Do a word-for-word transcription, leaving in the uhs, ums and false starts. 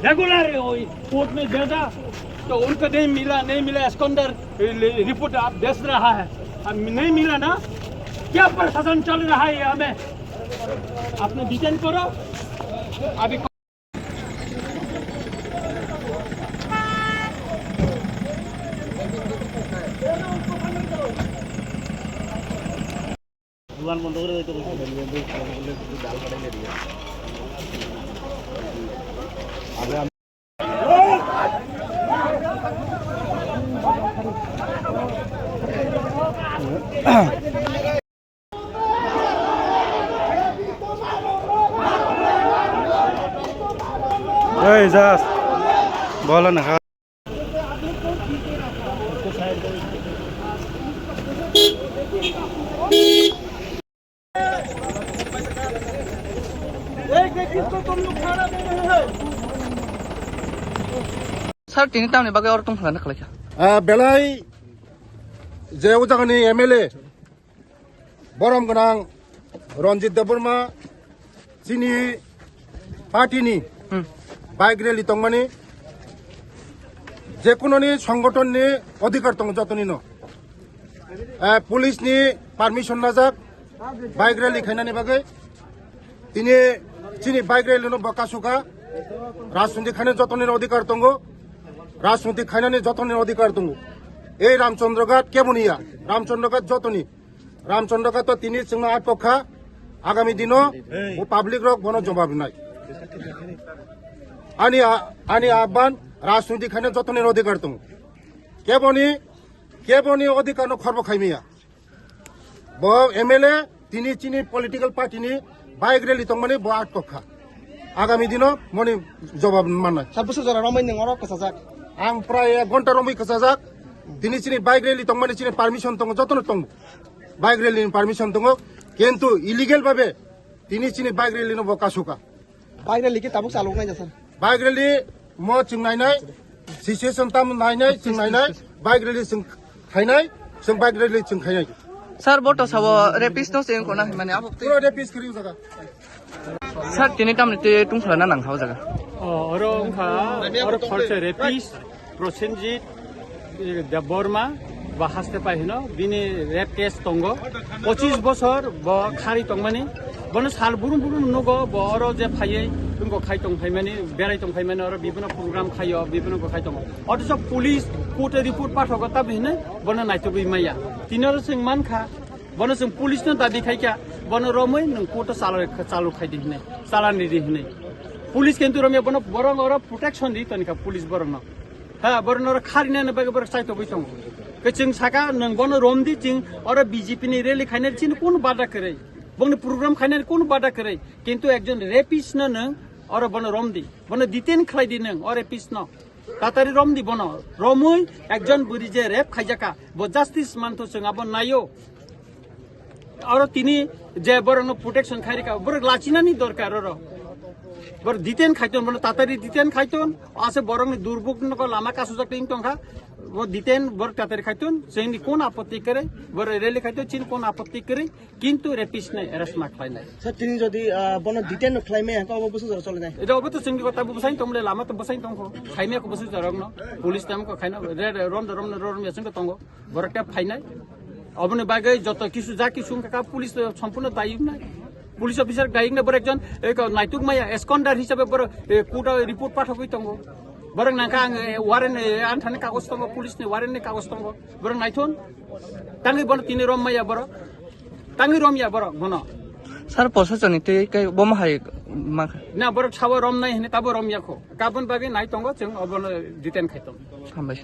Regular court में भेजा तो उनको नहीं मिला, नहीं मिला, एस्कॉन्डर रिपोर्ट आप भेज रहा है, अब नहीं मिला ना, क्या प्रशासन चल रहा है ये हमें, आपने डिटेन करो। अभी দোকান বন্ধ করে দিতে বলছি। এই যাস, বলো না। Sir, tini tamni bagwi oro tongthokna khlaikha? Ah, belai je o jagani M L A borom gwnang Ranjit Debbarma chini party ni Hmm. bike rally tongmani, jekunoni songgothon ni odhikar tongo jotonino. Eh, police ni permission najak bike rally khainani bagwi. Tini chini bike rally no bo kasuka, rajniti khainani jotonino odhikar tongo, rajniti khainani jotonino odhikar tongo. Ei Ramchandra Ghat keboni ya, Ramchandra Ghat jotoni. Ramchandra Ghat to tini chwngno atok kha, agami dino bo public rok bono jobab rinai. Ani a-, ani ahban rajniti khaina jotoni odhikar tongo. Keboni, keboni odhikar no khorbo khaimiya. Bo M L A tini chini political party ni bike rally tongmani bo atok kha. Agami dino moni jobab mannai. Sir, bwswk jora romwi nwng oro kwchajak? Ang prai ek ghonta romwi kwchajak. Tini chini bike rally tongmani chini permission tongo, jotono tongo. Bike rally ni permission tongo. Kintu illegal babe tini chini bike rally no bo kasuka. Bike rally ki tabuk chalok nai ja, sir? Bike rally mo chwng nainai, situation tam nainai, chwng nainai, bike rally chwng khainai, chwng bike rally chwng khainai. Sir, bo to sabo rapist no se wngkha na hinmani abo twi. Pura rapist kwrwi jaga. Sir, tini tamni twi tungkhlana nang hao jaga. O, oro wngkha, oro khorsa rapist, Prosenjit, eh, Debbarma, ba haste pai hino, bini rape case tongo. Pochis bosor bo khari tongmani. Bono sal burum burum nugo, bo oro je phaiwi, tungko khai tong phaimani, berai tong phaimani, oro bibino program khaio, bibino ko khai tongo. Othocho police court report pathogo tabi hino, bono naitugwi maya. Tini oro chwng mankha, Bono chwng police no dabi khai kha, bono romwi nwng court o chalo, chalo khai di hinwi, chalani di hinwi. Police kintu romya bono borok oro protection di toni kha police borok no. Ha, borok no oro kharina ni bagwi borok chaitogwi tongo. Ke chwng saka nwng bono rom di chwng oro B J P ni rally khaina chini kunu bada kwrwi. Bongni program khaina kunu bada kwrwi. Kintu ekjon rapist no nwng oro bono rom di. Bono detain khlai di nwng o rapist no. Tatari rom di bono. Romwi ekjon bwrwi je rape khaijaka, bo justice mantho chwng abo naio. Oro tini je borokno protection khairika, borok lachinani dorkar oro. Borok detain khaiton, bono tatari detain khaiton, ase borokni durbuk nogo lama kasujak ting tongkha, bo detain borok tatari khaiton, chwngni kon apotti kwrwi, borok rally khaiton, chini kon apotti kwrwi. Kintu rapist nai arrest ma khlainai. Sir, tini jodi, ah, bono detain no khlaimaya, hwnkhe obo bwswk jora cholinai? Eto obo to chwngni kota bo bwsai tongmole, lama to bwsai tongkho. Khaimaya kho bwswk jorokno. Police tamo kho khaina, re, re, rom da, rom da, rom ya chwngkhe tongo. Borok khe phainai. Oboni bagwi joto kisu ja kisu wngkha kha, police to sompurno dayik nai. Police officer dayik nai, borok ekjon, eh, ko naituk maya, esconder hisabe borok, eh, court o report pathogwi tongo. Borok nangkha ang, eh, warrant, eh, anthani kagoj tongo, police ni warrant ni kagoj tongo. Borok naithon. Tangwi bono tini rom maya borok. Tangwi rom ya borok bono. Sir, posasoni tei kai bomo hai ma kha. Na borok sabo rom nai hini tabo rom ya kho. Kabon bagwi nai tongo chwng obono detain khai tongo. Hambai.